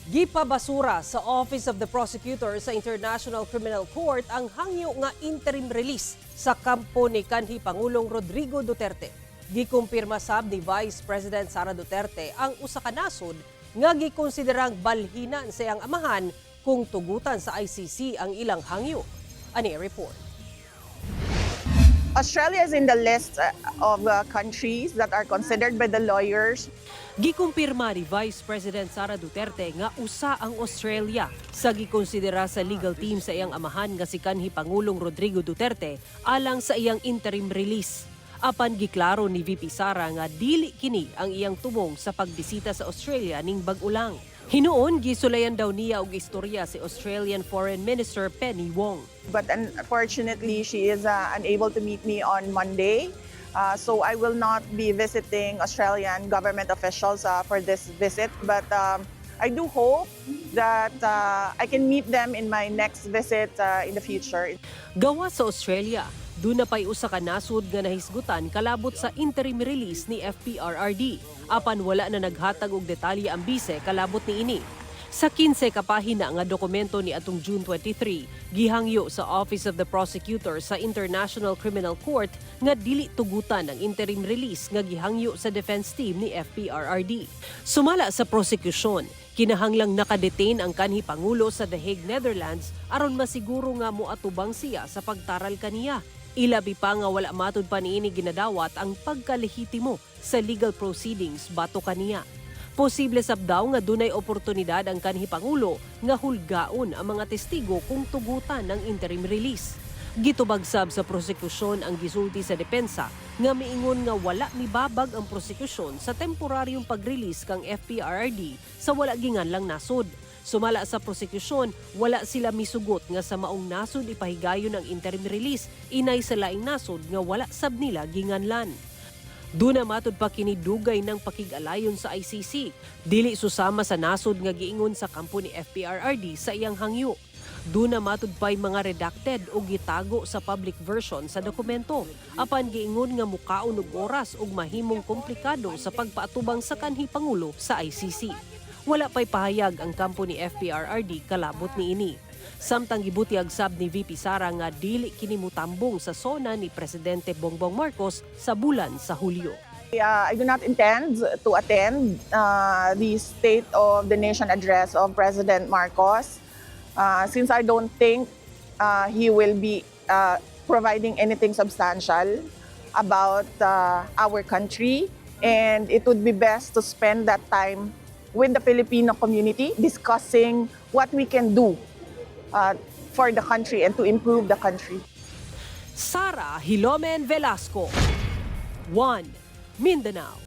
Gipabasura sa Office of the Prosecutor sa International Criminal Court ang hangyo nga interim release sa kampo ni kanhi Pangulong Rodrigo Duterte. Gikumpirma sab ni Vice President Sara Duterte ang usa ka nasod nga gikonsiderang balhinan sa iyang amahan kung tugutan sa ICC ang ilang hangyo. Ani report. Australia is in the list of countries that are considered by the lawyers. Gikumpirma ni Vice President Sara Duterte nga usa ang Australia sa gikonsidera sa legal team sa iyang amahan nga si kanhi Pangulong Rodrigo Duterte alang sa iyang interim release. Apan giklaro ni VP Sara nga dili kini ang iyang tumong sa pagbisita sa Australia ning bag-o lang. Hinuon, gisulayan daw niya og istorya si Australian Foreign Minister Penny Wong. But unfortunately, she is unable to meet me on Monday. So I will not be visiting Australian government officials for this visit. But I do hope that I can meet them in my next visit in the future. Gawas sa Australia, duna pa'y usa ka nasod nga nahisgutan kalabot sa interim release ni FPRRD. Apan wala na naghatag og detalye ang bise kalabot niini. Sa 15 ka pahina nga dokumento ni atong June 23, gihangyo sa Office of the Prosecutor sa International Criminal Court nga dili tugutan ang interim release nga gihangyo sa defense team ni FPRRD. Sumala sa prosekusyon, kinahanglang nakadetain ang kanhi Pangulo sa The Hague, Netherlands aron masiguro nga moatubang siya sa pagtaral kaniya. Ilabi pa nga wala matud pa niini ginadawat ang pagkalehitimo sa legal proceedings batok kaniya. Posible sab daw nga dunay oportunidad ang kanhi Pangulo nga hulgaon ang mga testigo kung tugutan ng interim release. Gitubag sab sa prosekusyon ang gisulti sa depensa nga miingon nga wala mibabag ang prosekusyon sa temporaryong pag-release kang FPRRD sa wala ginganlang nasod. Sumala sa prosekusyon, wala sila misugot nga sa maong nasod ipahigayon ang interim release inay sa laing nasod nga wala sab nila ginganlan. Duna matud pa kini dugay ng pakig-alayon sa ICC. Dili susama sa nasod nga giingon sa kampo ni FPRRD sa iyang hangyo. Duna matud pa'y mga redacted o gitago sa public version sa dokumento. Apan giingon nga mukaon og oras ug mahimong komplikado sa pagpaatubang sa kanhi Pangulo sa ICC. Wala pa'y pahayag ang kampo ni FPRRD kalabot niini. Samtang gibutyag sab ni VP Sara nga dili kini mutambong sa SONA ni Presidente Bongbong Marcos sa bulan sa Hulyo. I do not intend to attend the State of the Nation Address of President Marcos since I don't think he will be providing anything substantial about our country, and it would be best to spend that time with the Filipino community discussing what we can do for the country and to improve the country. Sara Hilomen Velasco, 1 Mindanao.